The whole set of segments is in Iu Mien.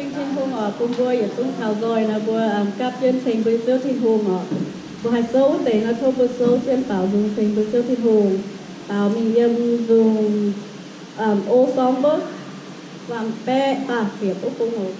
Tin-Hungh oc, bun mbuo yietc zungv taux nzoih nor, mbuo gapv jienv ceng mbuo nyei Ziouv Tin-Hungh oc. Mbuo haih souv wuov deix nor, tov mbuo souv jienv baaux nzung ceng mbuo Ziouv Tin-Hungh. Baaux mingh yiem nzung Old Songbook, baeqv da'ziepc wuov bung oc.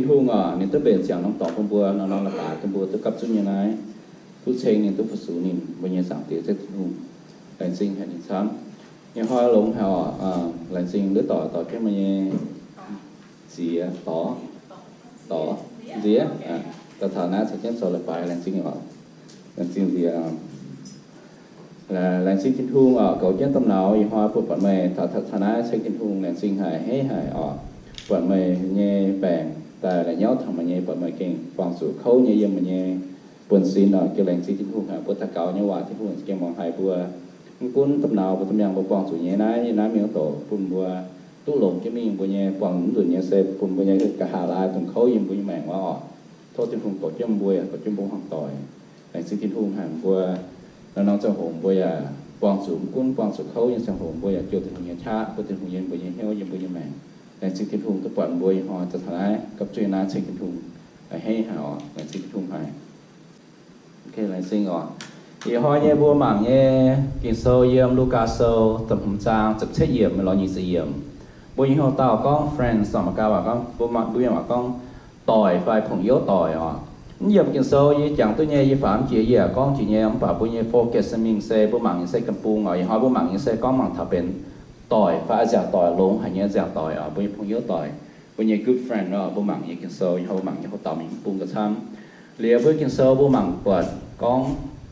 Tin-Hungh oc, ninh duqv mbenc ziangx norm dorngx bun mbuo, norm-norm la'baaix bun mbuo duqv gapv zunv nyei naaiv, duqv ceng ninh, duqv fu-sux ninh, mbuo nyei Zaangc Diex Ziouv Tin-Hungh. Laengz zingh haic ninh camv. Ih hnoi longx haic oc. Laengz zingh ndutv doic dorh jienv mbuo nyei ziex dorc, dorc, nziex, dorh taux naaiv caux jienv zoux la'baaix. Laengz zingh oc. Laengz zingh nziex. Laengz zingh Tin-Hungh oc, goux jienv domh nauz ih hnoi bun buatc meih taux, taux naaiv ceng Tin-Hungh. Laengz zingh haic, hneiv haic oc, buatc meih nyei baengc daaih la'nyauv taux meih nyei, buatc meih gengh buangh zuqc kouv nyei yiem meih nyei buonv-sin oc. Gengh laengz zingh Tin-Hungh haic, mbuo daux gaux nyei waac Tin-Hungh gengh muangx haiz mbuo. Mv gunv domh nauz mbuo domh miangh mbuo buangh zuqc nyei naaiv, yie naaiv mingh wuov doqc bun mbuo duqv longx jienv mingh. Mbuo nyei buangh mv nzunc nyei se bun mbuo nyei nqa'haav laai dongh kouv yiem mbuo nyei maengc wuov oc. Tov Tin-Hungh goux jienv mbuo, goux jienv mbuo hmuangv doic. Laengz zingh Tin-Hungh haic mbuo. Norm-norm ziangh hoc mbuo yaac buangh zuqc, mv gunv buangh zuqc kouv nyei ziangh hoc, mbuo yaac jouh Tin-Hungh nyei qaqv, bun Tin-Hungh yiem mbuo nyei hnyouv, yiem mbuo nyei maengc. Laengz zingh Tin-Hungh duqv buatc mbuo ih hnoi taux naaiv gapv zunv naaiv ceng Tin-Hungh. Hneiv haic oc, laengz zingh Tin-Hungh haic. Laengz zingh oc. Ih hnoi nyei mbuo mangc nyei Ging-Sou yiem Lugaa Sou da'hmz zaang ziepc cietv yiemc mingh lorz nyic ziepc yiemc. Mbuo nyei hnyouv dauh gorngv friends, mangc gaax waac gorngv, mbuo mienh waac gorngv doic fai pong-youv doic oc. Mv yiemc Ging-Sou yie jangx duqv nyei, yie faaux mv jiex, yie yaac gorngv jiex nyei, mv baac mbuo nyei focus mingh se mbuo mangc nyei se ganh bung oc. Ih hnoi mbuo mangc nyei se gorngv mangc taux benx doic fai a'nziaauc doic, longx haic nyei a'nziaauc doic oc, mbuo nyei pong-youv doic, mbuo nyei good friend oc. Mbuo mangc nyei Ging-Sou, ih hnoi mbuo mangc nyei houx dauh mingh bung gauh camv. Liuz mbuo Ging-Sou mbuo mangc buatc gorngv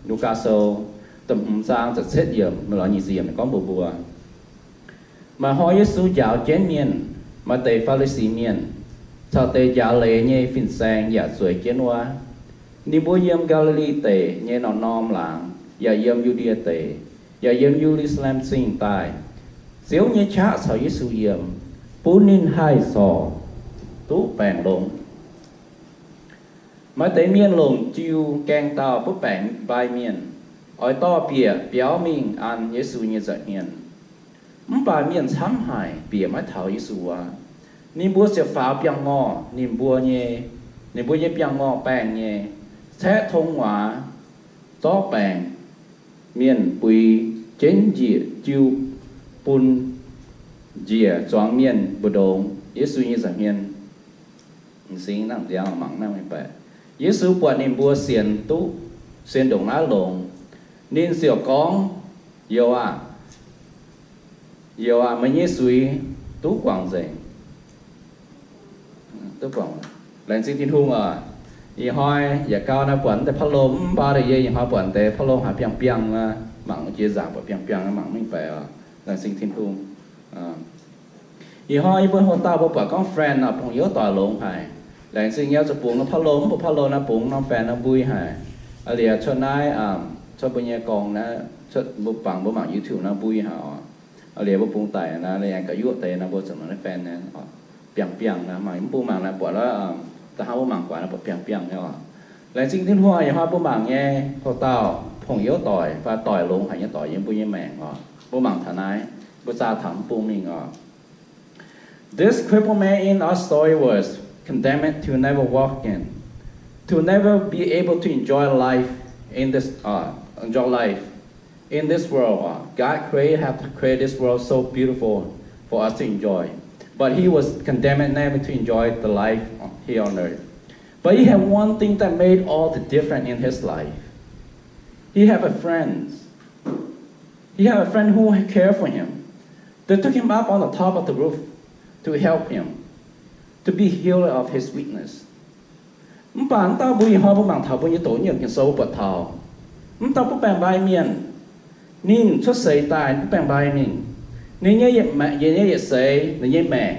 Lugaa Sou da'hmz zaang ziepc cietv yiemc mingh lorz nyic ziepc yiemc gorngv mbuox mbuo, maaih hnoi Yesu njaaux jienv mienh, maaih deix Faa^li^si Mienh caux deix njaaux leiz nyei fin-saeng yaac zueiz jienv wuov. Ninh mbuo yiem Gaa^li^li Deic nyei norm-norm laangz, yaac yiem Yu^ndie Deic, yaac yiem Ye^lu^saa^lem Zingh daaih. Ziouv nyei qaqv caux Yesu yiem, bun ninh haih corc duqv baengc longx. Maaih deix mienh longc jiu gaeng dauh butv baengc mbai mienh, oix dorh bieqc biaux mingh an Yesu nyei nza'hmien. Mv baac mienh camv haic, bieqc maiv taux Yesu aqv. Ninh mbuo ziouc faaux biangh ngorh, ninh mbuo nyei, ninh mbuo nyei biangh ngorh baengh nyei, caeqv tong muaax, zorqv baengc mienh buix jienv njiec jiu bun njiec zuangx mienh mbu'ndongx Yesu nyei nza'hmien. M'zing nangh nziangx mangc naaiv mingh baeqc. Yesu buatc ninh mbuo sienx duqv, sienx ndongc naaiv longx, ninh ziouc gorngv, Youh aah! Youh aah! Meih nyei zuiz duqv guangc nzengc. Duqv guangc. Laengz zingh Tin-Hungh oc. Ih hnoi yietc gau naaiv buatc deix พัดลม, mv baac yie ih hnoi buatc deix พัดลม haiz biangh biangh, mangc jiex nzaangc buatc biangh biangh, mangc mv mengh baeqc oc. Laengz zingh Tin-Hungh. Ih hnoi yie mbuo houx dauh mbuo buatc gorngv friend oc, pong-youv doic longx haic. Laengz zingh nyei zuqc bungx พัดลม, mv baac พัดลม naaiv bungx norm friend naaiv mbui haic. Aa, liuz cuotv naaiv, cuotv mbuo nyei gorngv naaiv, cuotv mbuo bangc mbuo mangc YouTube naaiv mbui haic oc. Aa, liuz mbuo bungx daic naaiv, liuz aengx ga'yuoqv deix naaiv mbuo zuqc mangc naaiv friend naaiv oc. Biangh biangh naaiv, mangc mv bung mangc naaiv buatc lorqc, da'hnangv mbuo mangc guaax naaiv buatc biangh biangh nyei oc. Laengz zingh Tin-Hungh, ih hnoi mbuo mangc nyei houx dauh pong-youv doic fai doic longx haic nyei doic yiem mbuo nyei maengc oc. Mbuo mangc taux naaiv, mbuo zaah taux mv bung mingh oc. This crippled man in our story was condemned to never walk again, to never be able to enjoy life in this, uh, enjoy life in this world. Uh, God created, have created this world so beautiful for us to enjoy, but he was condemned never to enjoy the life here on earth. But he had one thing that made all the difference in his life. He had a friend. He had a friend who cared for him. They took him up on the top of the roof to help him, to be healer of his weakness. Mv baac mv dauh mbuo ih hnoi mbuo mangc taux mbuo nyei doqc nyei Ging-Sou buatc taux mv dauh butv baengc mbai mienh, ninh cuotv seix daaih butv baengc mbai mingh. Ninh nyei yietc, yietc nyei yietc seix, ninh nyei maengc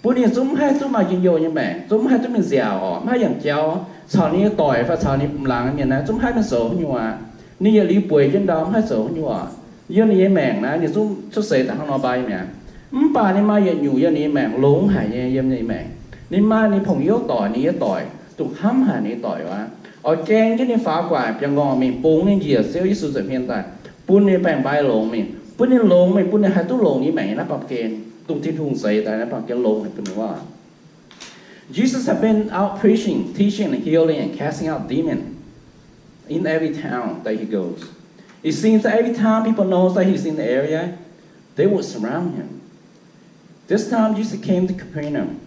bun ninh zungv mv haih duqv maaih njien-youh nyei maengc, zungv mv haih duqv mingh nziaauc oc, mv haih yangh jauv, caux ninh nyei doic fai caux ninh laangz mienh naaiv zungv mv haih mingh zoux haaix nyungc aqv. Ninh yietc liuz bueix jienv ndau mv haih zoux haaix nyungc oc. Yiem ninh nyei maengc naaiv ninh zungv cuotv seix daaih hnangv nor mbai mi'aqv. Mv baac ninh maaih yietc nyungc yiem ninh nyei maengc longx haic nyei yiem ninh nyei maengc. Ninh maaih ninh pong-youv doic, ninh nyei doic, dongh hnamv haic ninh nyei doic aqv. Oix gaeng jienv ninh faaux gu'nguaaic biangh ngorh mingh bungx ninh njiec Ziouv Yesu nza'hmien daaih, bun ninh baengc mbai longx mingh, bun ninh longx mingh, bun ninh haih duqv longx nyei maengc yiem naaiv baamh gen, dongh Tin-Hungh zeix daaih naaiv baamh gen longx haic bun ninh wuov. Jesus had been out preaching, teaching, and healing, and casting out demon in every town that he goes. It seems that every time people knows that he's in the area, they would surround him. This time Jesus came to Capernaum,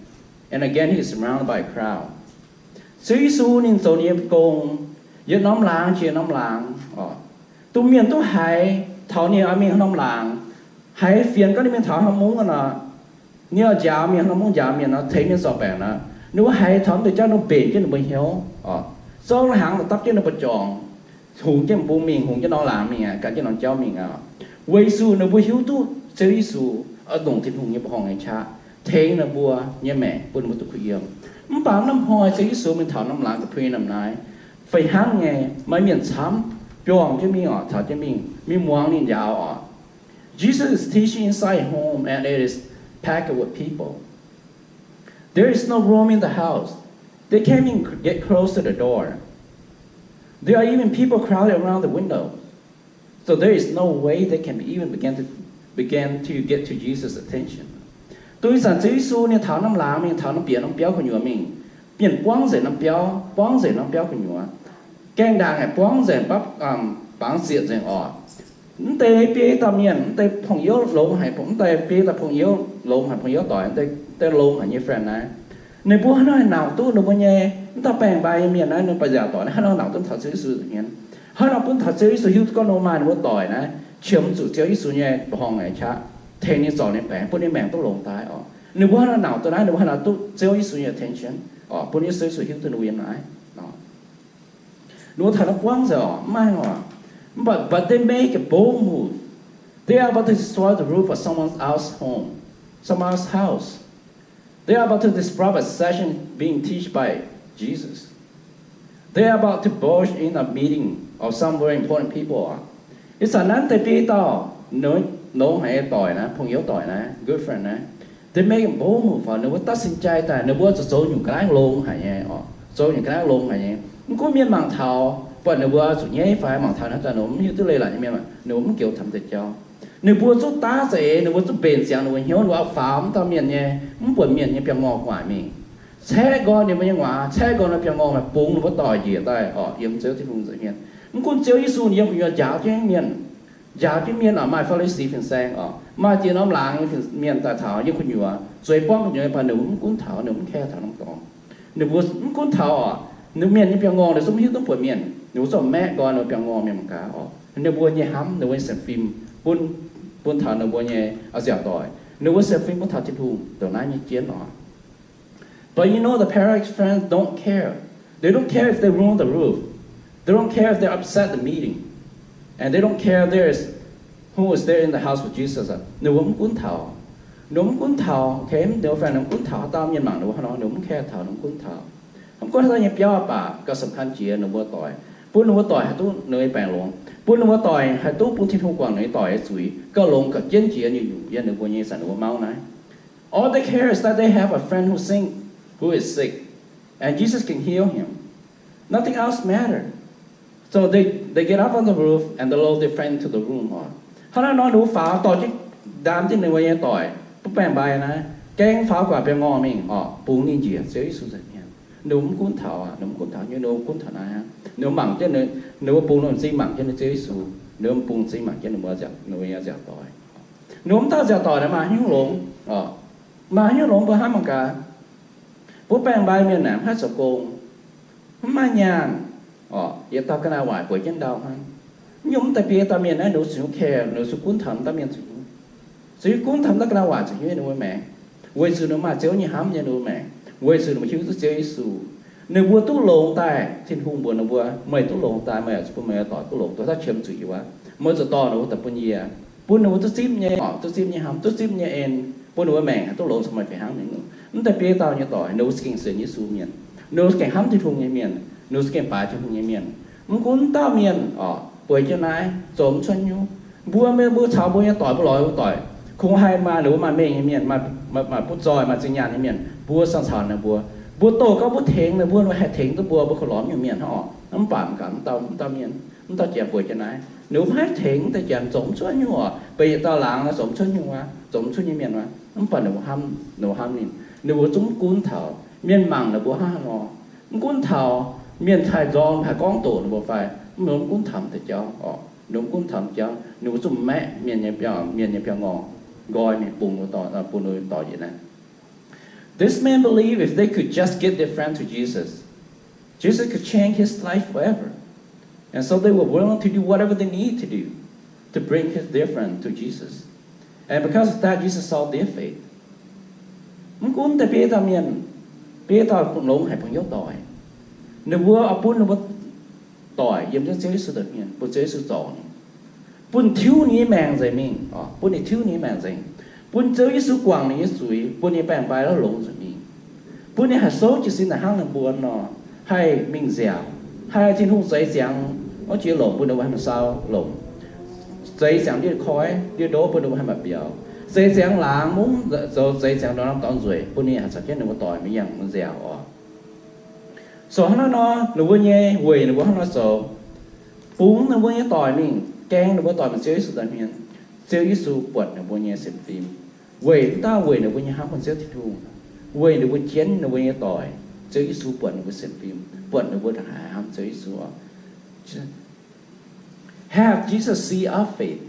And again, he is surrounded by a crowd. Ziouv Yesu ninh zoux ninh nyei gong yietc norm laangz jiex norm laangz oc. Dongh mienh duqv haiz taux ninh oix mingh norm laangz, haiz fienx gorngv ninh mingh taux norm mungv nor, ninh oix njaaux mienh, norm mungv njaaux mienh nor, tengx mienh zorc baengc nor, ninh mbuo haiz taux wuov deix jauv, ninh mbuo mbenc jienv ninh mbuo hnyouv oc. Zorqv hnaangx dapv jienv ninh mbuo jorngx, hungx jienv bung mingh, hungx jienv norm laangz mingh aqv, gan jienv norm jauv mingh aqv. Weic zuqc ninh mbuo hiuv duqv Ziouv Yesu oix longc Tin-Hungh nyei mbuoqc horngh nyei qaqv tengx ninh mbuo nyei maengc bun ninh mbuo duqv kuh yiem. Mv baac norm hnoi Ziouv Yesu mingh taux norm laangz Capernaum naaiv, fih hnangv nyei, maaih mienh camv biorngh jienv mingh oc, taux jienv mingh, mingh muangx ninh njaaux oc. Jesus is teaching inside home and it is packed with people. There is no room in the house. They can't even get close to the door. There are even people crowded around the window. So there is no way they can even begin to, begin to get to Jesus' attention. Dongh ih zanc Ziouv Yesu ninh taux norm laangz mingh, taux norm bieqc norm biauv gu'nyuoz mingh, mienh buangv nzengc norm biauv, buangv nzengc norm biauv gu'nyuoz. Gaengh ndaangc aeqv, buangv nzengc bapv, bangc zietc nzengc oc. Mv deix biei dauh mienh, mv deix pong-youv longx haic, mv deix biei dauh pong-youv longx haic, pong-youv doic, mv deix longx haic nyei friend naaiv, ninh mbuo haaix nor haih nauc duqv ninh mbuo nyei mv dauh baeng-mbai nyei mienh naaiv, ninh mbuo yaac doic naaiv, haaix nor nauc duqv taux Ziouv Yesu nza'hmien? Haaix nor bun taux Ziouv Yesu hiuv duqv gorngv ninh mbuo maaih ninh mbuo doic naaiv qiemx zuqc Ziouv Yesu nyei mbuoqc horngh nyei qaqv tengx ninh zorc ninh baengc bun ninh maengc duqv longx daaih oc? Ninh mbuo haaix nor nauc duqv naaiv? Ninh mbuo haaix nor duqv Ziouv Yesu nyei attention oc, bun Ziouv Yesu hiuv duqv ninh mbuo yiem naaiv? Ninh mbuo taux naaiv buangv nzengc oc, mv maaih oc. But, but they make a bold move. They are about to destroy the roof of someone else's home, someone else's house. They are about to disrupt a session being teach by Jesus. They are about to barge in a meeting of some very important people. Ih zanc naaiv deix biei dauh longx haic nyei doic naaiv, pong-youv doic naaiv, good friend naaiv, they make a bold move oc. Ninh mbuo ตัดสินใจ daaih, ninh mbuo zuqc zoux nyungc ga'naaiv longx haic nyei oc, zoux nyungc ga'naaiv longx haic nyei. Mv gunv mienh mangc taux, buatc ninh mbuo zuqc nyaiv fai mangc taux naaiv daaih ninh mbuo mv hiuv duqv leiz-latc nyei mienh, ninh mbuo mv goux taux mv deix jauv. Ninh mbuo zuqc daav za'eix, ninh mbuo zuqc mbenc ziangx ninh mbuo hnyouv, ninh mbuo faaux mv dauh mienh nyei, mv buatc mienh nyei biangh ngorh gu'nguaaic mingh, caeqv nqoi ninh mbuo nyei nguaaz, caeqv nqoi ninh biangh ngorh, bungx ninh mbuo doic njiec daaih oc, yiem Ziouv Tin-Hungh nza'hmien. Mv gunv Ziouv Yesu ninh yiem gu'nyuoz njaaux jienv mienh, njaaux jienv mienh oc, maaih Faa^li^si fin-saeng oc, maaih ziex norm laangz nyei mienh daaih taux yiem gu'nyuoz, zueiz buangv gu'nyuoz, mv baac ninh mbuo mv gunv taux, ninh mbuo mv care taux norm dorngx. Ninh mbuo mv gunv taux oc, ninh mienh nyei biangh ngorh ninh zungv mv hiuv duqv buatc mienh, ninh mbuo zungv maeqv nqoi ninh mbuo biangh ngorh mienh mangc gaax oc. Ninh mbuo nyei hnamv, ninh mbuo nyei sienx fim bun, bun taux ninh mbuo nyei nziaauc doic, ninh mbuo sienx fim bun taux Tin-Hungh ndongc naaiv nyei jienv oc. But you know, the Paralytic friends don't care. They don't care if they ruin the roof. They don't care if they upset the meeting. And they don't care there is, who is there in the house with Jesus. Ninh mbuo mv gunv taux. Ninh mbuo mv gunv taux, okay, ninh mbuo fai ninh mv gunv taux haaix dauh mienh mangc ninh mbuo haaix nor, ninh mv care taux, ninh mv gunv taux. Mv gunv haaix dauh nyei biauv baac gauh สำคัญ jiex ninh mbuo doic, bun ninh mbuo doic haih duqv ninh mbuo nyei baengc longx, bun ninh mbuo doic haih duqv bun Tin-Hungh guangc ninh nyei doic nyei zuiz gauh longx gauh jienv jiex nyungc-nyungc yiem ninh mbuo nyei zanc ninh mbuo mauv naaiv. All they care is that they have a friend who sick, who is sick, and Jesus can heal him. Nothing else matter. So they, they get up on the roof and they lower their friend to the room oc. Hnangv naaiv nor ninh mbuo faaux dorh jienv, ndaam jienv ninh mbuo nyei doic, butv baengc mbai naaiv, gaeng faaux guaax biangh ngorh mingh oc, bungx ninh njiec Ziouv Yesu nza'hmien. Ninh mbuo mv gunv taux aqv, ninh mbuo mv gunv taux, ninh mbuo gunv taux naaiv aqv. Ninh mbuo mangc jienv, ninh mbuo bungx ninh mbuo m'zing mangc jienv Ziouv Yesu. Ninh mbuo bungx m'zing mangc jienv ninh mbuo, ninh mbuo nyei nziaauc doic. Ninh mbuo mv dauh nziaauc doic naaiv maaih hnyouv longx oc, maaih hnyouv longx mbuo hnamv mangc gaax. Butv baengc mbai mienh naaic mv haih zoux gong, mv maaih nyaanh oc, yietc dauh ga'naaiv waaic bueix jienv ndau hnangv. Mv nyungc mv deix biei dauh mienh naaiv ninh mbuo zuqc hnyouv care, ninh mbuo zuqc gunv taux mv dauh mienh zuqc hnyouv, zuqc gunv taux mv dauh ga'naaiv waaic zuqc hnyouv ninh mbuo maengc, weic zuqc ninh maaih Ziouv nyei hnamv nyei ninh mbuo maengc, weic zuqc ninh mbuo hiuv duqv Ziouv Yesu. Ninh mbuo duqv longx daaih, Tin-Hungh mbuox ninh mbuo, meih duqv longx daaih, meih zuqc bun meih nyei doic duqv longx, duqv taux qiemx zuqc yie aqv. Meih zuqc dorh ninh mbuo daaih bun yie, bun ninh mbuo duqv zipv nyei, duqv zipv nyei hnamv, duqv zipv nyei en, bun ninh mbuo maengc haih duqv longx caux meih fih hnangv nor. Mv deix biei dauh nyei doic, ninh mbuo za'gengh sienx Yesu mienh, ninh mbuo za'gengh hnamv Tin-Hungh nyei mienh, ninh mbuo za'gengh baaix Tin-Hungh nyei mienh. Mv gunv dauh mienh oc, bueix jienv naaiv zoux mv cuotv hnyouv. Mbuo, mbuo caux mbuo nyei doic, mbuo lorz mbuo doic, kungx haih maaih ninh mbuo maaih mengh nyei mienh, maaih, maaih butv zoih, maaih zinh nyaanh nyei mienh, mbuo sang caux ninh mbuo. Mbuo doh gorngv mbuo tengx ninh mbuo, ninh mbuo haih tengx duqv mbuo, mbuo kungx lorz mv nyungc mienh hnangv oc. Mv baac mv gaax mv dauh, mv dauh mienh, mv dauh janx bueix jienv naaiv, ninh mbuo mv haih tengx mv deix janx zoux mv cuotv hnyouv oc. Beiv yietc dauh laangz naaiv zoux mv cuotv hnyouv aqv, zoux mv cuotv nyei mienh aqv. Mv baac ninh mbuo hnamv, ninh mbuo hnamv ninh, ninh mbuo zungv mv gunv taux mienh mangc ninh mbuo hnangv haaix nor, mv gunv taux mienh haih nzorng, haih gorngv doqc ninh mbuo fai, mv, ninh mbuo mv gunv taux mv deix jauv oc. Ninh mbuo mv gunv taux mv deix jauv, ninh mbuo zungv maeqv mienh nyei biauv, mienh nyei biauv ngorh, nqoi mingh bungx ninh mbuo doic, bun ninh mbuo doic njiec naaiv. This man believed if they could just get their friend to Jesus, Jesus could change his life forever. And so they were willing to do whatever they need to do to bring his, their friend to Jesus. And because of that, Jesus saw their faith. Mv gunv deix biei dauh mienh, biei dauh longx haic bun youz doic, ninh mbuo oix bun ninh mbuo doic yiem jienv Ziouv Yesu daaih mienh, bun Ziouv Yesu zorc ninh, bun tiuv ninh nyei maengc nzengc mingh, bun ninh tiuv ninh nyei maengc nzengc, bun Ziouv Yesu guangc ninh nyei zuiz, bun ninh baengc-baeqc la'longx nzengc mingh, bun ninh haih souv jiez sin naaic hnangv ninh mbuo nor, haih mingh nziaauc, haih Tin-Hungh zeix ziangx wuov jiex longc bun ninh mbuo haih maaih sau longc, zeix ziangx ndiev koiv ndiev ndoqv bun ninh mbuo haih maaih mbiauz, zeix ziangx laangz mungv zoux, zeix ziangx ndorm-ndorm dorngx nzueic bun ninh haih caux jienv ninh mbuo doic mingh yangh mingh nziaauc oc. Zoux hnangv naaiv nor, ninh mbuo nyei weic ninh mbuo hnangv nor zoux, bungx ninh mbuo nyei doic mingh, gaeng ninh mbuo doic mingh Ziouv Yesu daaih hmien, Ziouv Yesu buatc ninh mbuo nyei sienx fim, weic mv dauh weic ninh mbuo nyei hnamv bun Ziouv Tin-Hungh, weic ninh mbuo jienv ninh mbuo nyei doic, Ziouv Yesu buatc ninh mbuo sienx fim, buatc ninh mbuo daaih haih hnamv Ziouv Yesu oc. Have Jesus see our faith?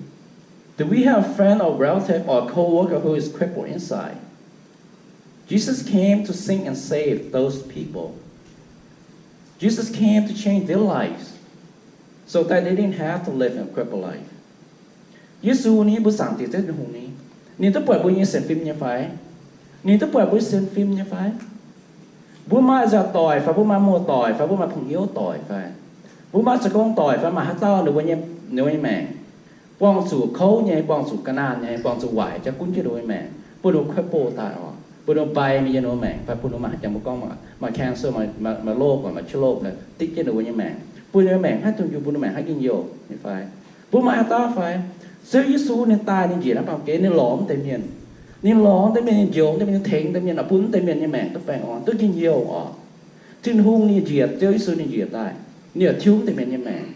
Do we have a friend or relative or co-worker who is crippled inside? Jesus came to seek and save those people. Jesus came to change their lives so that they didn't have to live a crippled life. Yesu ni, mbuo Zaangc Diex Ziouv Tin-Hungh ni, ninh duqv buatc mbuo nyei sienx fim nyei fai? Ninh duqv buatc mbuo sienx fim nyei fai? Mbuo maaih nziaauc doic fai? Mbuo maaih muoz-doic fai? Mbuo maaih pong hnyouv doic fai? Mbuo maaih zoux gong doic fai? Maaih haaix dauh ninh mbuo nyei, ninh mbuo nyei maengc buangh zuqc kouv nyei, buangh zuqc ga'naanh nyei, buangh zuqc waaic jauv gunv jienv ninh mbuo nyei maengc, bun ninh mbuo kuaaiv bouh daaih oc, bun ninh mbuo mbaih mienh yiem ninh mbuo maengc fai bun ninh mbuo maaih, jangx mbuo gorngv maaih cancer, maaih, maaih, maaih loh, maaih เชื้อโรค naaic dipv jienv ninh mbuo nyei maengc, bun ninh mbuo maengc haih dunh yunh, bun ninh maengc haih njien-youh nyei fai? Mbuo maaih haaix dauh fai? Ziouv Yesu ninh daaih ninh njiec naaiv baamh gen, ninh lorz mv deix mienh. Ninh lorz mv deix mienh, ninh njoux mv deix mienh, ninh tengx mv deix mienh, bun mv deix mienh nyei maengc duqv baengh orn, duqv njien-youh oc. Tin-Hungh ninh njiec, Ziouv Yesu ninh njiec daaih, ninh yaac tiuv mv deix mienh nyei maengc.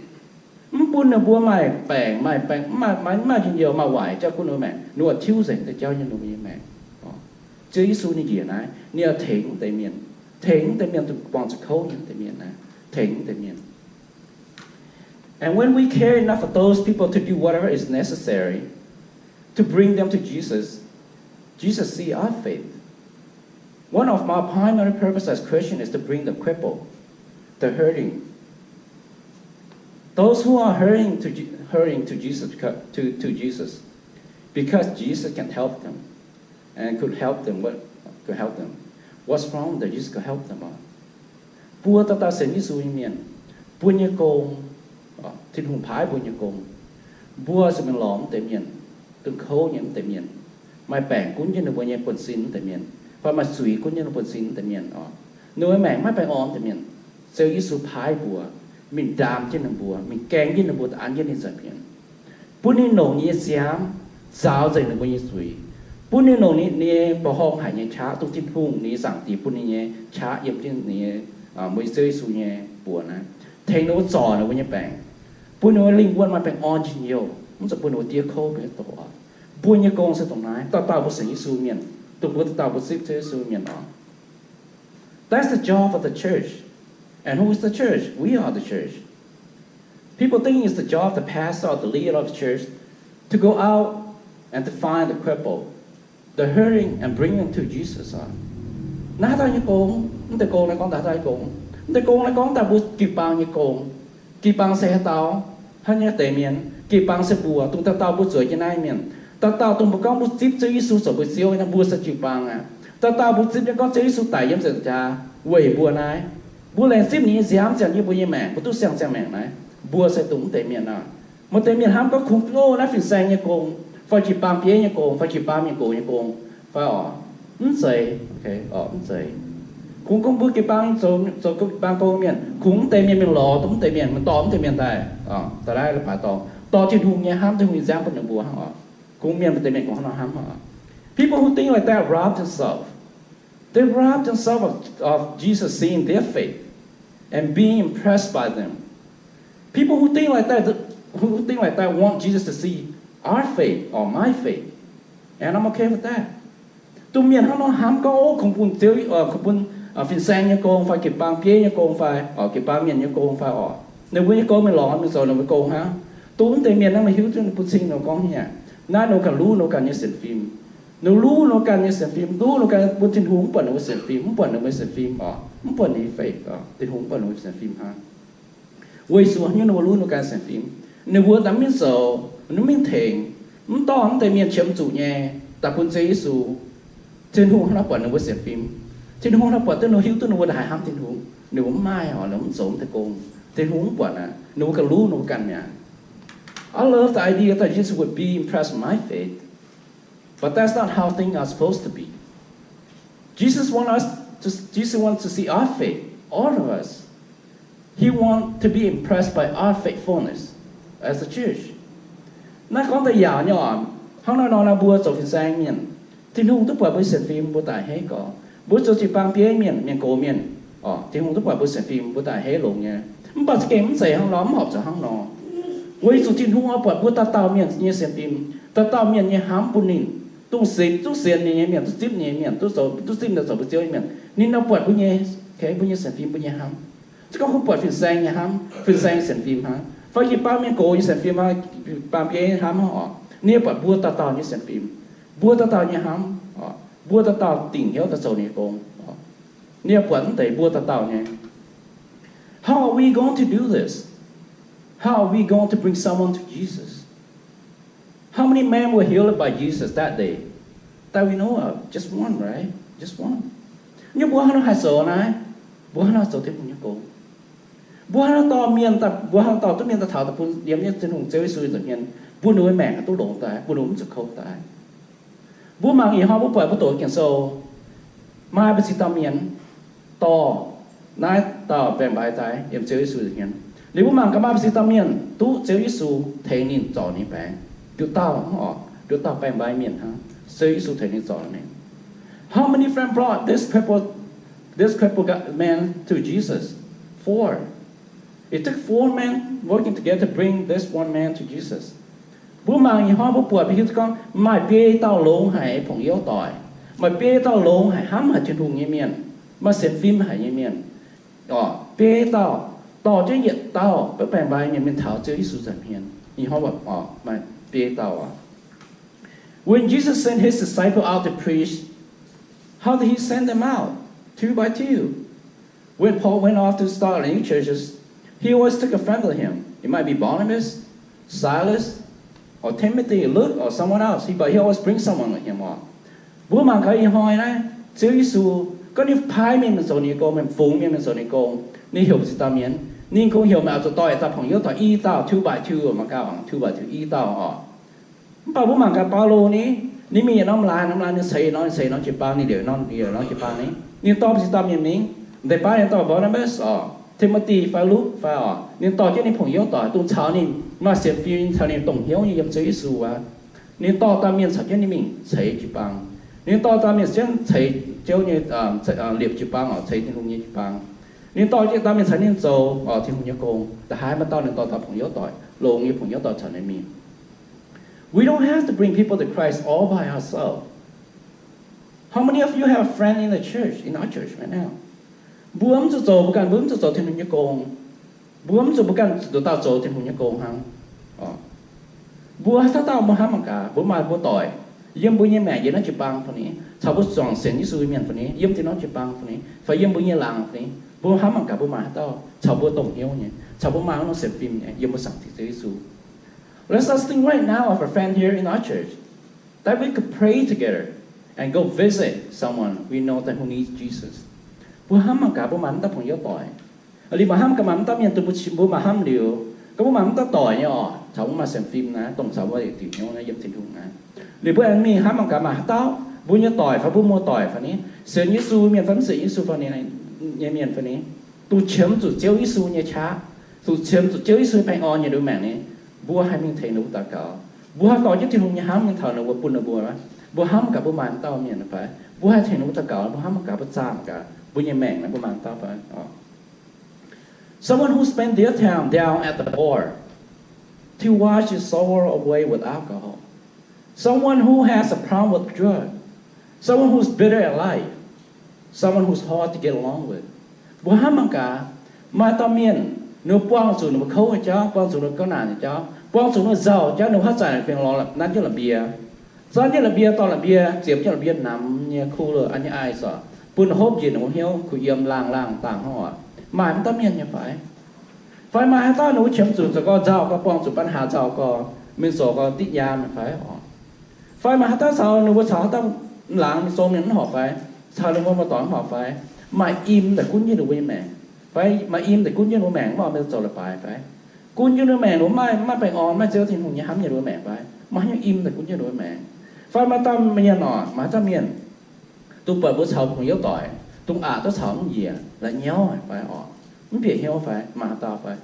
Mv bun ninh mbuo maaih baengc, maaih baengc, mv maaih, maaih, mv maaih njien-youh, maaih waaic jauv gunv ninh mbuo maengc, ninh oix tiuv nzengc deix jauv yiem ninh mbuo nyei maengc. Ziouv Yesu ninh njiec naaiv, ninh oix tengx mv deix mienh, tengx mv deix mienh, buangh zuqc kouv nyei mv deix mienh naaiv, tengx mv deix mienh. And when we care enough for those people to do whatever is necessary to bring them to Jesus, Jesus see our faith. One of my primary purpose as Christian is to bring the cripple, the hurting, those who are hurting to, Je- hurting to Jesus, to, to Jesus, because Jesus can help them and could help them. What could help them? What's wrong that Jesus could help them? Mbuo dauh dauh sienx Yesu nyei mienh, mbuo nyei gong, Tin-Hungh paaiv mbuo nyei gong, mbuo zuqc mingh lorz mv deix mienh, dunh kouv nyei mv deix mienh, maaih baengc gunv jienv ninh mbuo nyei buonv-sin mv deix mienh, fai maaih zuiz gunv jienv ninh buonv-sin mv deix mienh oc, ninh mbuo maengc maiv baengh orn mv deix mienh. Ziouv Yesu paaiv mbuo mingh ndaam jienv ninh mbuo, mingh gaeng jienv ninh mbuo, an jienv ninh nza'hmien, bun ninh longc ninh nyei nziaamv nzaaux nzengc ninh mbuo nyei zuiz, bun ninh longc ninh nyei mbuoqc horngh haic nyei qaqv, dongh Tin-Hungh ninh nyei Zaangc Diex bun ninh nyei qaqv yiem jienv ninh nyei, mbuo Ziouv Yesu nyei buoz naaiv, tengx ninh mbuo zorc ninh mbuo nyei baengc, bun ninh mbuo lingh wuonh maaih baengh orn njien-youh, mv zuqc bun ninh mbuo diev kouv mbuo nyei doqc oc. Mbuo nyei gong se dongh naaiv. Dauh dauh mbuo sienx Yesu mienh, dongh mbuo dauh dauh mbuo zipv Ziouv Yesu mienh oc. That's the job of the church. And who is the church? We are the church. People think it's the job of the pastor or the leader of the church to go out and to find the cripple, the hurting, and bring them to Jesus. Naaiv dauh nyei gong, mv deix gong naaiv gorngv dauh dauh nyei gong. Mv deix gong naaiv gorngv daaih mbuo jiu-baang nyei gong. Jiu-baang se haaix dauh? Haaix nyungc deix mienh? Jiu-baang se mbuo, dongh dauh dauh mbuo zueiz jienv naaiv mienh. Dauh dauh dongh mbuo gorngv mbuo zipv Ziouv Yesu zoux mbuo Ziouv naaiv, mbuo se jiu-baang aqv. Dauh dauh mbuo zipv nyei gorngv Ziouv Yesu daic yiem ziepc nzaangc jaax weic mbuo naaiv. Mbuo laengz zipv ninh nyei nziaamv ziangh yiem mbuo nyei maengc, mbuo duqv siang-ziangh maengc naaiv. Mbuo se dongh mv deix mienh aqv. Maaih deix mienh hnamv gorngv kungx, o, naaiv fin-saeng nyei gong, fai jiu-baang bieiv nyei gong, fai jiu-baang mienh gox nyei gong, fai oc, mv zeiz, mv zeiz. Kungx gorngv mbuo jiu-baang zoux, zoux jiu-baang gong mienh, kungx mv deix mienh mingh lorz dongh mv deix mienh, mingh dorh mv deix mienh daaih, daaih naaiv leiz-baaix dorngx, dorh Tin-Hungh nyei hnamv, Tin-Hungh nyei nziaamv bun ninh mbuo hnangv oc. Kungx mienh maaih deix mienh kungx hnangv nor hnamv oc. People who think like that rob themselves. They rob themselves of, of Jesus seeing their faith and being impressed by them. People who think like that, who think like that want Jesus to see our faith or my faith. And I'm okay with that. Dongh mienh hnangv nor hnamv gorngv, o, kungx bun Ziouv, kungx bun fin-saeng nyei gong fai jiu-baang bieiv nyei gong fai jiu-baang mienh nyei gong fai oc, ninh mbuo nyei gong mingh lorz mingh zoux ninh mbuo gong hnangv. Dongh mv deix mienh naaiv meih hiuv duqv ninh bun cing ninh gorngv hnyouv, naaiv ninh ganh luv ninh ganh nyei sienx fim. Ninh luv ninh ganh nyei sienx fim, luv ninh ganh bun Tin-Hungh mv buatc ninh mbuo sienx fim, mv buatc ninh mbuo sienx fim oc, mv buatc ninh faith oc. Tin-Hungh mv buatc ninh mbuo sienx fim hnangv. Weic zuqc nyungc ninh mbuo luv ninh ganh sienx fim, ninh mbuo daaih mingh zoux, ninh mingh tengx, mv dorh mv deix mienh qiemx zuqc nyei daaih bun Ziouv Yesu. Tin-Hungh hnangv naaiv buatc ninh mbuo sienx fim. Tin-Hungh hnangv buatc duqv ninh mbuo, hiuv duqv ninh mbuo ndaaih haiz hnamv Tin-Hungh, ninh mbuo mv maaih oc, ninh mbuo mv zoux mv deix gong. Tin-Hungh mv buatc aqv, ninh mbuo ganh luv ninh mbuo ganh mi'aqv. I love the idea that Jesus would be impressed with my faith, but that's not how things are supposed to be. Jesus want us to, Jesus wants to see our faith, all of us. He want to be impressed by our faithfulness as a church. Naaiv gorngv daaih yaauc nyei oc. Hnangv naaiv nor, naaiv mbuo zoux fin-saeng mienh, Tin-Hungh duqv buatc mbuo sienx fim, mbuo daaih heiv gorx. Mbuo zoux jiu-baang bieiv mienh, mienh gox mienh oc, Tin-Hungh duqv buatc mbuo sienx fim, mbuo daaih heiv longx nyei. Mv baac za'gengh mv zeiz hnangv nor, mv horpc zuqc hnangv nor. Weic zuqc Tin-Hungh oix buatc mbuo dauh dauh mienh nyei sienx fim, dauh dauh mienh nyei hnamv bun ninh, dongh sienx, duqv sienx ninh nyei mienh, duqv zipv ninh nyei mienh, duqv zoux, duqv zipv daaih zoux mbuo Ziouv nyei mienh, ninh oix buatc mbuo nyei, mbuo nyei sienx fim, mbuo nyei hnamv. Se gorngv mbuo buatc fin-saeng nyei hnamv, fin-saeng sienx fim hnangv, fai jiu-baang mienh gox nyei sienx fim hnangv, jiu-baang bieiv hnamv hnangv oc, ninh oix buatc mbuo dauh dauh nyei sienx fim, mbuo dauh dauh nyei hnamv oc, mbuo dauh dauh dingc hnyouv daaih zoux ninh nyei gong oc. Ninh oix buatc mv deix mbuo dauh dauh nyei. How are we going to do this? How are we going to bring someone to Jesus? How many men were healed by Jesus that day that we know of? Just one, right? Just one. Nyungc mbuo hnangv nor haih zoux naaiv, mbuo hnangv nor zoux Tin-Hungh nyei gong. Mbuo hnangv nor dorh mienh, mbuo hnangv nor dorh duqv mienh daaih taux daaih bun yiem Tin-Hungh Ziouv Yesu nza'hmien, bun ninh mbuo maengc duqv longx daaih, bun ninh mbuo mv zuqc kouv daaih. Mbuo mangc ih hnoi mbuo buatc mbuo doqc Ging-Sou, maaih mbu'ziex dauh mienh dorh naaiv dauh baeng-mbai daaih yiem Ziouv Yesu nza'hmien. Liuz mbuo mangc gaax maaih mbu'ziex dauh mienh duqv Ziouv Yesu tengx ninh zorc ninh baengc. Nduqc dauh hnangv oc, nduqc dauh baeng-mbai mienh hnangv, Ziouv Yesu tengx ninh zorc ninh. How many friends brought this crippled, this crippled man to Jesus? Four. It took four men working together to bring this one man to Jesus. Mbuo mangc ih hnoi mbuo buatc mbuo hiuv duqv gorngv maaih biei dauh longx haic pongx youv doic, maaih biei dauh longx haic hnamv haic Tin-Hungh nyei mienh, maaih sienx fim haic nyei mienh. Biei dauh dorh jienv yietc dauh baeng-mbai mienh mingh taux Ziouv Yesu nza'hmien. Ih hnoi maaih biei dauh aqv. When Jesus sent his disciples out to preach, how did he send them out? Two by two. When Paul went off to start new churches, he always took a friend with him. It might be Barnabas, Silas, or Timothy, Luke, or someone else. He, but he always brings someone with him oc. Mbuo mangc gaax ih hnoi naaiv, Ziouv Yesu gorngv ninh paaiv mienh mingh zoux ninh nyei gong, mingh fungx mienh mingh zoux ninh gong, ninh heuc mbu'ziex dauh mienh. Ninh kungx heuc mingh oix zuqc dorh yietc dauh pongx youv doic, i dauh, two by two, mangc gaax, two by two, i dauh oc. Mv baac mbuo mangc gaax Baulo ni, ninh mingh yietc norm laaix norm laaix, ninh ceix norm, ninh ceix norm jiu-baang, ninh liouc norm, liouc norm jiu-baang ni. Ninh dorh mbu'ziex dauh mienh mingh. M'deix baav ninh dorh Barnabas oc, Timothy fai Luke fai oc, ninh dorh jienv ninh pongx youv doic, dongh caux ninh maaih sienx fim, caux ninh dongh hnyouv nyei yiem Ziouv Yesu aqv. Ninh dorh dauh mienh caux jienv ninh mingh ceix jiu-baang. Ninh dorh dauh mienh caux jienv ceix Ziouv nyei, liepc jiu-baang oc, ceix Tin-Hungh nyei jiu-baang. Ninh dorh jienv dauh mienh caux ninh zoux oc Tin-Hungh nyei gong. Nda'haaix maaih dauh ninh dorh dauh pongx youv doic, longx nyei pongx youv doic caux ninh mingh. We don't have to bring people to Christ all by ourselves. How many of you have a friend in the church, in our church right now? Mbuo mv zuqc zoux mbuo ganh, mbuo mv zuqc zoux Tin-Hungh nyei gong. Mbuo mv zuqc mbuo ganh nduqc dauh zoux Tin-Hungh nyei gong hnangv. Mbuo haaix dauh dauh mbuo hnamv mangc gaax, mbuo maaih mbuo doic yiem mbuo nyei maengc, yiem naaiv jiu-baang fai ni, caux mbuo zuangx sienx Yesu mienh fai ni, yiem zinh norm jiu-baang fai ni, fai yiem mbuo nyei laangz fai ni, mbuo hnamv mangc gaax mbuo maaih haaix dauh caux mbuo dongh hnyouv nyei, caux mbuo maaih wuov norm sienx fim nyei, yiem mbuo zaangc Ziouv Yesu. Let's just think right now of a friend here in our church that we could pray together and go visit someone we know that who needs Jesus. Mbuo hnamv mangc gaax mbuo maaih mv dauh pongx youz doic. Liuz mbuo hnamv gaax maaih mv dauh mienh dongh mbuo maaih hnamv liuz, gorngv mbuo maaih mv dauh doic nyei oc, caux mbuo maaih sienx fim naaiv, dongh caux mbuo diuc hnyouv naaiv yiem Tin-Hungh naaiv. Liuz mbuo aengx mingh hnamv mangc gaax maaih haaix dauh mbuo nyei doic fai mbuo muoz-doic fai ni, sienx Yesu mienh fai mv sienx Yesu fai ni, nyei mienh fai ni, dongh qiemx zuqc Ziouv Yesu nyei qaqv, dongh qiemx zuqc Ziouv Yesu baengh orn nyei liuz maengc ni, mbuo haih mingh tengx ninh mbuo daux gaux. Mbuo haih dorh jienv Tin-Hungh nyei hnamv mingh taux ninh mbuo, bun ninh mbuo. Mbuo hnamv gaax mbuo maaih dauh mienh fai, mbuo haih tengx ninh mbuo daux gaux, mbuo hnamv gaax mbuo zaah gaax mbuo nyei maengc naaiv mbuo maaih dauh fai. Someone who spend their time down at the bar to wash his sorrow away with alcohol. Someone who has a problem with drug. Someone who's bitter at life. Someone who's hard to get along with. Mbuo hnamv mangc gaax, maaih dauh mienh, ninh mbuo buangh zuqc ninh mbuo kouv nyei jauv, buangh zuqc ninh mbuo gouv naanc nyei jauv, buangh zuqc ninh mbuo nzauh jauv, ninh mbuo haaix zanc fingx lorz nanv jienv la'mbie. Zorqv jienv la'mbie, dorh la'mbie, ziepc jienv la'mbie namx nyei kuv lorqc, an nyei ai zorc, bun ninh hopv njiec ninh mbuo hnyouv, kuh yiem laangh laangh dangh hnangv oc. Maaih mv dauh mienh nyei fai? Fai maaih haaix dauh ninh mbuo qiemx zuqc zoux gau nzauh gau, buangh zuqc ปัญหา nzauh gau, mingh zoux gau diqv nyaam nyei fai oc? Fai maaih haaix dauh caux ninh mbuo caux haaix dauh laangz mingh zong mienh mv horpc fai? Caux ninh mbuo maaih doic mv horpc fai? Maaih im daaih gunv jienv ninh mbuo nyei maengc fai? Maaih im daaih gunv jienv ninh mbuo maengc mv oix mingh zoux leiz-baaix fai? Gunv jienv ninh mbuo maengc ninh mbuo mv maaih, mv maaih baengh orn, mv maaih Ziouv Tin-Hungh nyei hnamv nyei ninh mbuo maengc fai? Maaih haaix nyungc im daaih gunv jienv ninh mbuo maengc? Fai maaih dauh mienh oc, maaih haaix dauh mienh dongh buatc mbuo caux mbuo hnyouv doic, dongh aqc duqv caux mv njiec, la'nyauv fai oc, mv bieqc hnyouv fai, maaih haaix dauh fai?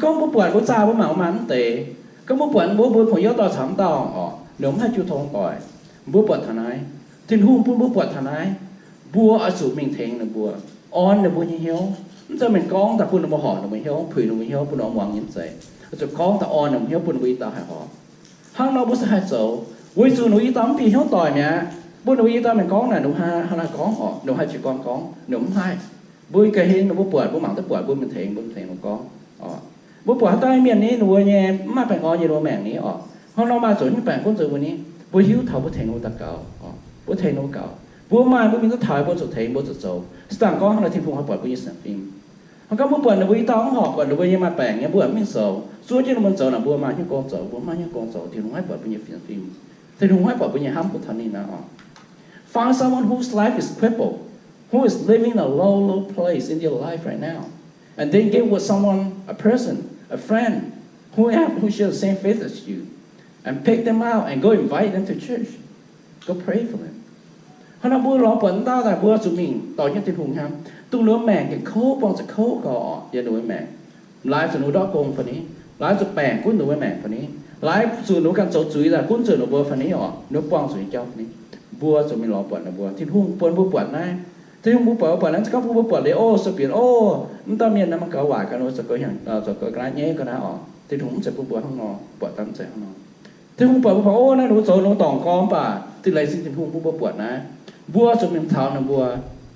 Gorngv mbuo buatc mbuo zaah mbuo mangc maaih mv deix. Gorngv mbuo buatc mbuo, mbuo hnyouv doic caux mv dauh oc, ninh mbuo mv haih jiu tong doic. Mbuo buatc taux naaiv, Tin-Hungh bun mbuo buatc taux naaiv, mbuo oix zuqc mingh tengx ninh mbuo, orn ninh mbuo nyei hnyouv. Mv zeiz mingh gorngv daaih bun ninh mbuo horpc ninh mbuo hnyouv, puix ninh mbuo hnyouv, bun ninh mbuo muangx nyei mv zeiz. Oix zuqc gorngv daaih orn ninh mbuo hnyouv, bun ninh mbuo i dauh haih horpc. Hnangv nor mbuo se haih zoux, weic zuqc ninh mbuo i dauh mv bieqc hnyouv doic mi'aqv. Bun ninh mbuo i dauh mingh gorngv naaic, ninh mbuo haaix nor gorngv oc, ninh mbuo haih jiez gorn gorngv, ninh mbuo mv haih. Mbuo ga'hlen ninh mbuo buatc, mbuo mangc duqv buatc, mbuo mingh tengx, mbuo mingh tengx ninh mbuo gorngv oc. Mbuo buatc haaix dauh mienh ni, ninh mbuo nyei mv maaih baengh orn nyei ninh mbuo maengc ni oc. Hnangv nor maaih zuqc nyungc baengc gunv zuqc mbuo ni, mbuo hiuv taux mbuo tengx ninh mbuo daux gaux oc. Mbuo tengx ninh mbuo gaux. Mbuo maaih mbuo mingh duqv taux, mbuo zuqc tengx, mbuo zuqc zoux. Se dangh gorngv hnangv nor Tin-Hungh haih buatc mbuo nyei sienx fim. Hnangv gorngv mbuo buatc ninh mbuo i dauh mv horpc, buatc ninh mbuo nyei maaih baengc nyei, mbuo mv mingh zoux, zuov jienv ninh mbuo zoux naaic, mbuo maaih hnyouv gong zoux, mbuo maaih hnyouv gong zoux, Tin-Hungh haih buatc mbuo nyei sienx fim. Tin-Hungh haih buatc mbuo nyei hnamv bun taux ninh naaic oc. Find someone whose life is crippled, who is living in a low, low place in your life right now, and then get with someone, a person, a friend, who have, who share the same faith as you, and pick them out and go invite them to church. Go pray for them. Hnangv nor mbuo lorz buatc dauh daaih mbuo zuqc mingh dorh jienv Tin-Hungh hnamv, dongh ninh mbuo maengc gengh kouv, buangh zuqc kouv gau oc, yiem ninh mbuo maengc. Laaix zuqc ninh mbuo ndortv gong fai ni, laaix zuqc baengc gunv ninh mbuo maengc fai ni, laaix zuqc ninh mbuo ganh zoux zuiz daaih gunv zuqc ninh mbuo fai ni oc, ninh mbuo buangh zuqc nyei jauv fai ni, mbuo zuqc mingh lorz buatc ninh mbuo. Tin-Hungh bun mbuo buatc naaiv. Tin-Hungh mbuo buatc, mbuo buatc naaiv, za'gengh mbuo buatc liuz, o, so bieqc, o, mv dauh mienh naaiv maaih gaux waaic gau, ninh mbuo zoux gau hnyangx, zoux gau ga'naaiv nyaiv ga'naaiv oc. Tin-Hungh mv zeiz bun mbuo hnangv nor, buatc daaih mv zeiz hnangv nor. Tin-Hungh buatc mbuo, o, naaiv ninh mbuo zoux ninh mbuo dorngc gorn mv baac, zinh laengz zingh Tin-Hungh bun mbuo buatc naaiv. Mbuo zuqc mingh taux ninh mbuo,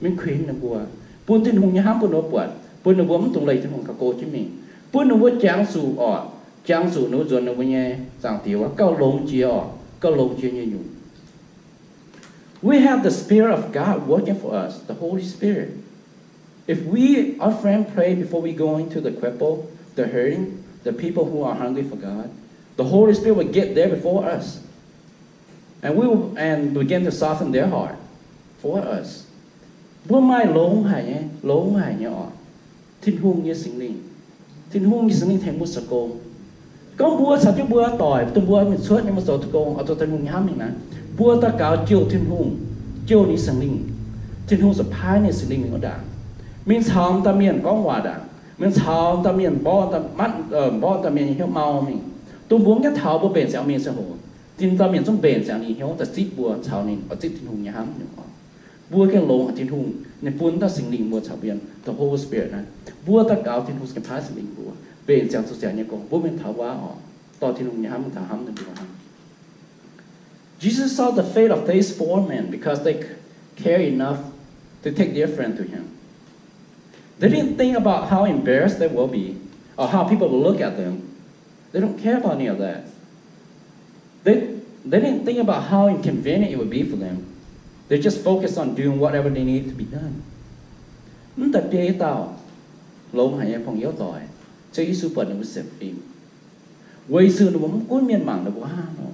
mingh kuinx ninh mbuo, bun Tin-Hungh nyei hnamv bun ninh mbuo buatc, bun ninh mbuo mv dungx leih Tin-Hungh gauh go jienv mingh, bun ninh mbuo jangx zuqc oc, jangx zuqc ninh mbuo nzuonx ninh mbuo nyei Zaangc Diex wuov gauh longx jiex oc, gauh longx jiex nyei nyungc. We have the Spirit of God working for us, the Holy Spirit. If we, our friend, pray before we go into the cripple, the hurting, the people who are hungry for God, the Holy Spirit will get there before us. And we will, and begin to soften their heart for us. Mbuo maaih longx haic nyei, longx haic nyei oc. Tin-Hungh nyei Singx Lingh, Tin-Hungh nyei Singx Lingh tengx mbuo zoux gong. Gorngv mbuo caux jienv mbuo doic, dongh mbuo mingh cuotv nyei, mbuo zoux gong, oix zuqc Tin-Hungh nyei hnamv mingh naaiv. Mbuo daux gaux jouh Tin-Hungh, jouh ninh Singx Lingh. Tin-Hungh zuqc paaiv ninh Singx Lingh mingh wuov ndaangc, mingh caux dauh mienh gorngv waac ndaangc, mingh caux dauh mienh mborqv, mborqv dauh mienh nyei hnyouv mau mingh. Dongh mbuo mv gaengh taux mbuo mbenc ziangx mingh ziangh hoc, dinh dauh mienh zungv mbenc ziangx ninh hnyouv daaih zipv mbuo, caux ninh oix zipv Tin-Hungh nyei hnamv nyungc oc. Mbuo gengh longx haic Tin-Hungh, ninh bun dauh Singx Lingh mbuo caux mbuo, the Holy Spirit naaiv. Mbuo daux gaux Tin-Hungh gengh paaiv Singx Lingh mbuo mbenc ziangx zuqc ziangx nyei gong, mbuo mingh taux wuov oc, dorh Tin-Hungh nyei hnamv mingh taux hnamv ninh mbuo hnangv. Jesus saw the faith of these four men because they care enough to take their friend to him. They didn't think about how embarrassed they will be or how people will look at them. They don't care about any of that. They, they didn't think about how inconvenient it would be for them. They just focused on doing whatever they need to be done. Mv deix biei dauh longx haic nyei 朋友 doic, Ziouv Yesu buatc ninh mbuo sienx fim. Weic zuqc ninh mbuo mv gunv mienh mangc ninh mbuo hnangv nor.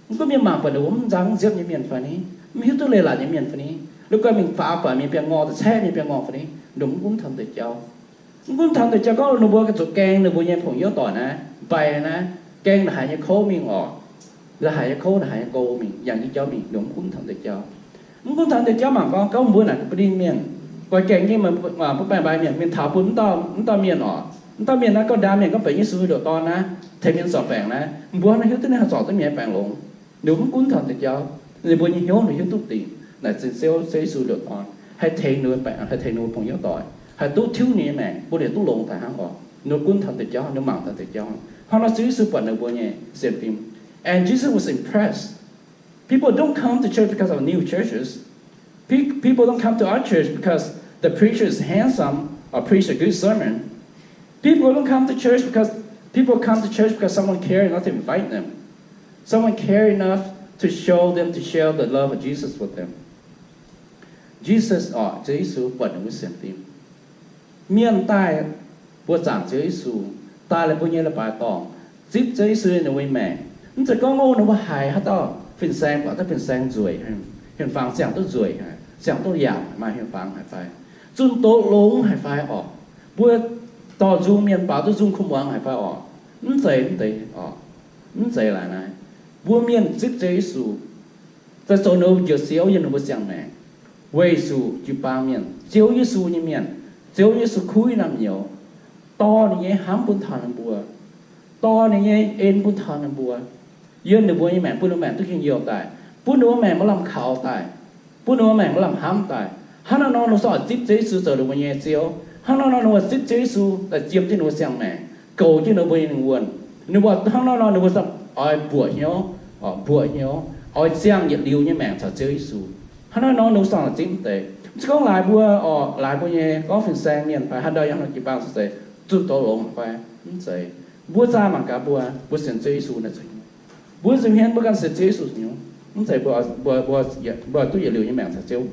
Mv gunv mienh mangc buatc ninh mbuo mv nzang mv nziepv nyei mienh fai ni, mv hiuv duqv leiz-latc nyei mienh fai ni, la'guaih mingh faaux buatc mienh biangh ngorh, da'caeqv mienh biangh ngorh fai ni, ninh mbuo mv gunv taux deix jauv. Mv gunv taux deix jauv gorngv ninh mbuo zuqc gaeng ninh mbuo nyei 朋友 doic naaiv, mbaih naaiv, gaeng naaic haic nyei kouv mingh oc, naaic haic nyei kouv, naaic haic nyei go mingh, yangh jienv jauv mingh, ninh mbuo mv gunv taux deix jauv. Mv gunv taux deix jauv mangc gorngv, gorngv mbuo naaic gu'ba'din mienh, guaih gaeng jienv mbuo baengh mbaih mienh mingh taux bun mv dauh, mv dauh mienh oc, mv dauh mienh naaiv gauh ndaam mienh gorngv benx Yesu heuc doic dorn naaiv, tengx mienh zorc baengc naaiv, mbuo hnangv hiuv duqv ninh haih zorc duqv mienh nyei baengc longx. Ninh mbuo mv gunv taux deix jauv, ninh mbuo nyei hnyouv ninh hiuv duqv dingc naaic zinh Ziouv, Ziouv Yesu heuc doic dorn haih tengx ninh mbuo baengc, haih tengx ninh mbuo 朋友 doic, haih duqv tiuv ninh nyei maengc bun ninh duqv longx daaih hnangv oc. Ninh mbuo gunv taux deix jauv, ninh mbuo mangc taux deix jauv. Hnangv nor Ziouv Yesu buatc ninh mbuo nyei sienx fim. And Jesus was impressed. People don't come to church because of new churches. Pe-, people don't come to our church because the preacher is handsome or preach a good sermon. People don't come to church because, people come to church because someone care enough to invite them. Someone care enough to show them, to share the love of Jesus with them. Jesus orqc, Ziouv Yesu buatc ninh mbuo sienx fim. Mienh daaih mbuo zaangc Ziouv Yesu, daaih la'buo nyei leiz-baaix dorngc, zipv Ziouv Yesu ninh mbuo nyei maengc. Mv zeiz gorngv ov, ninh mbuo haiz haaix dauh fin-saeng, buatc dauh fin-saeng nzueic, hien-fangx ziangh duqv nzueic, ziangh duqv yaac maaih hien-fangx haic fai, zunh doz longx haic fai orqc, mbuo dorh nzung mienh baaux duqv nzung kuv muangx haic fai orqc. Mv zeiz, mv zeiz orqc. Mv zeiz laaix naaiv. Mbuo mienh zipv Ziouv Yesu, daaih zoux ninh mbuo Njoux Ziouv yiem ninh mbuo ziangh maengc, weic zuqc jiu-baang mienh, Ziouv Yesu nyei mienh, Ziouv Yesu kuv naamh nyouz, dorh ninh nyei hnamv bun taux ninh mbuo, dorh ninh nyei en bun taux ninh mbuo, yiem ninh mbuo nyei maengc, bun ninh mbuo maengc duqv njien-youh daaih, bun ninh mbuo maengc maaih lamh kaux daaih, bun ninh mbuo maengc maaih lamh hnamv daaih. Hnangv naaiv nor, ninh mbuo zipv Ziouv Yesu zoux ninh mbuo nyei Ziouv. Hnangv naaiv nor, ninh mbuo zipv Ziouv Yesu daaih jiem jienv ninh mbuo ziangh maengc, goux jienv ninh mbuo nyei lingh wuonh. Ninh mbuo hnangv naaiv nor, ninh mbuo za'gengh oix mbuoqc hnyouv, mbuoqc hnyouv, oix ziangh yietc liuz nyei maengc caux Ziouv Yesu. Hnangv naaiv nor, ninh mbuo za'gengh zipv mv deix. Mv zeiz gorngv laaix mbuo orqc, laaix mbuo nyei gorngv fin-saeng mienh fai haaix dauh yangh nor jiu-baang se zunh doz longx fai, mv zeiz. Mbuo zaah mangc gaax mbuo, mbuo sienx Ziouv Yesu naaiv zuqc mbuo nza'hmien mbuo ganh sienx Ziouv Yesu nyungc, mv zeiz mbuo, mbuo, mbuo, mbuo duqv yietc liuz nyei maengc caux Ziouv,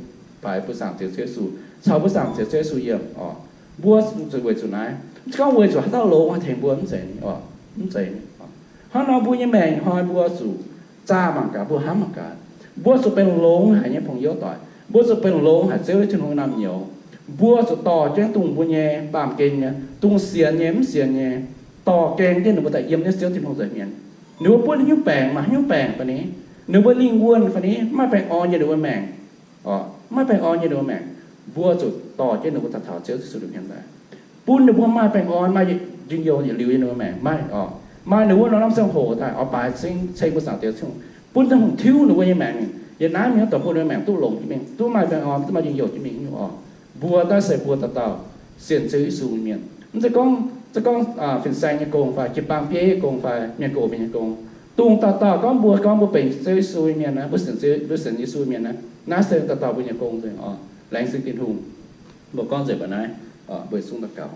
baaix mbuo zaangc Ziouv, Ziouv Yesu, caux mbuo zaangc Ziouv, Ziouv Yesu yiem orqc. Mbuo zuqc weic zuqc naaiv, mv zeiz gorngv weic zuqc haaix dauh longx haih tengx mbuo, mv zeiz orqc, mv zeiz. Hnangv nor mbuo nyei maengc hnoi mbuo zuqc zaah mangc gaax, mbuo hnamv mangc gaax, mbuo zuqc benx longx haic nyei pong youv doic, mbuo zuqc benx longx haic Ziouv Tin-Hungh naamh nyouz. Mbuo zuqc dorh jienv dongh mbuo nyei baamh gen nyei, dongh sienx nyei, mv sienx nyei, dorh gaeng jienv ninh mbuo daaih yiem jienv Ziouv Tin-Hungh nza'hmien. Ninh mbuo buov haaix nyungc baengc, maaih haaix nyungc baengc fai ni, ninh mbuo lingh wuonh fai ni, mv maaih baengh orn yiem ninh mbuo maengc, mv maaih baengh orn yiem ninh mbuo maengc, mbuo zuqc dorh jienv ninh mbuo daaih taux Ziouv Yesu nza'hmien daaih, bun ninh mbuo maaih baengh orn, maaih njien-youh yietc liuz yiem ninh mbuo maengc. Maaih orqc, maaih ninh mbuo norm norm ziangh hoc daaih oix baaix ceng, ceng mbuo zaangc Ziouv Tin-Hungh, bun Tin-Hungh tiuv ninh mbuo nyei maengc mingh. Yiem naaiv mingh dorh bun ninh mbuo maengc duqv longx jienv mingh, duqv maaih baengh orn, duqv maaih njien-youh jienv mingh nyungc orqc. Mbuo daaih se mbuo dauh dauh sienx Zouv Yesu nyei mienh. Mv zeiz gorngv, zeiz gorngv fin-saeng nyei gong fai jiu-baang bieiv nyei gong fai mienh gox mienh nyei gong. Dongh dauh dauh gorngv mbuo, gorngv mbuo benx Zouv Yesu nyei mienh naaiv, mbuo sienx, mbuo sienx Yesu nyei mienh naaiv, naaiv se dauh dauh mbuo nyei gong nzengc orqc. Laengz zingh Tin-Hungh. Mbuo gorngv nzengc mbuo naaiv, mbuo zungv daux gaux.